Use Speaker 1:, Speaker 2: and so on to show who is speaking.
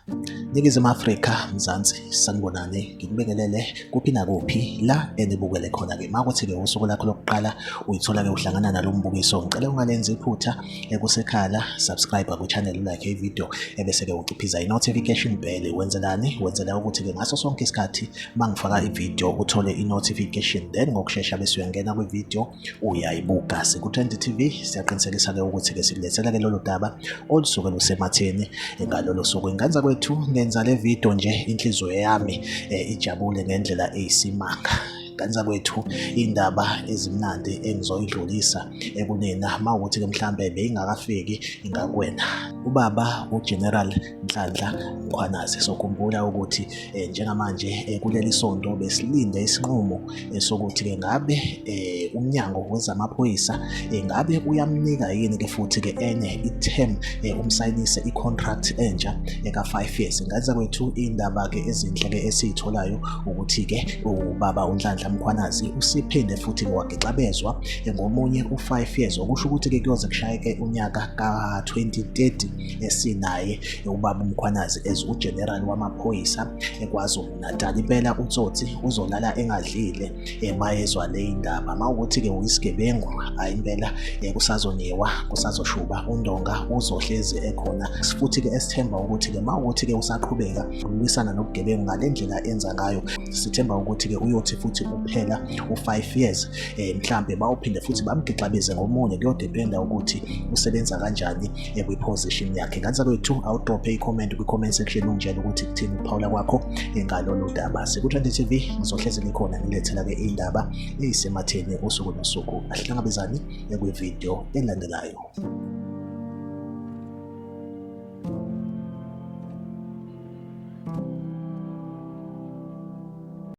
Speaker 1: Ningizimu Afrika, Mzansi, sanibonani, ngikubingelele kuphi nakuphi la enibukele khona-ke. Makuthi-ke usuku lakho lokuqala uyithola-ke uhlangana nalo mbukiso, ngicela ungalenzi iphutha ekusekhala, subscribe kwi-channel, like i-video, ebese-ke uciphiza i-notification bell. Wenzelani? Wenzela ukuthi-ke ngaso sonke isikhathi mangifaka i-video uthole i-notification, then ngokushesha bese uyangena kwi-video uyayibuka. Siku-Trend TV, siyaqinisekisa-ke ukuthi-ke sikulethela-ke lolu daba olusuke lusematheni ngalolo suku. Inganza kwethu, ngenza le video nje inhliziyo yami ijabule ngendlela eyisimanga. Nganza kwethu, indaba ezimnandi engizoyidlulisa ekunina mawukuthi-ke mhlambe beyingakafiki ngakuwena, ubaba uGeneral Nhlanhla Mkhwanazi. Sokhumbula ukuthi njengamanje kuleli sonto besilinde isinqumo sokuthi-ke ngabe umnyango wezamaphoyisa ngabe uyamnika yini-ke futhi-ke enye i-term, umsayinise i-contract entsha eka-5 years. Ngathi kwethu, indaba-ke ezinhle-ke esiyitholayo ukuthi-ke ubaba uNhlanhla Mkhwanazi usiphinde futhi-ke wagixabezwa ngomunye u-5 years, okusho ukuthi-ke kuyoze kushayeke unyaka ka-2030 esinaye ubaba uMkhwanazi as uGeneral wamaphoyisa eKwaZulu Natal. Impela utsotsi uzolala engadlile mayezwa le indaba. Mawukuthi-ke uyisigebengu, hhayi impela kusazoniwa, kusazoshuba, uNdonga uzohlezi ekhona. Futhi-ke esithemba ukuthi-ke mawukuthi-ke usaqhubeka ukulwisana nobugebengu ngale ndlela enza ngayo, sithemba ukuthi-ke uyothi futhi uphela u-5 years mhlambe bawuphinde futhi bamgixabeze ngomunye, kuyodependa ukuthi usebenza kanjani kwi-position yakhe. Ngathi kwethu, awudrophe i-comment kwi-comment section, ungitshele ukuthi kuthini ukuphawula kwakho ngalolu daba. Siku-Trend TV, ngizohlezi ngikhona ngilethela-ke iy'ndaba ey'sematheni usuku nosuku. Ahlangabezani kwividiyo elandelayo.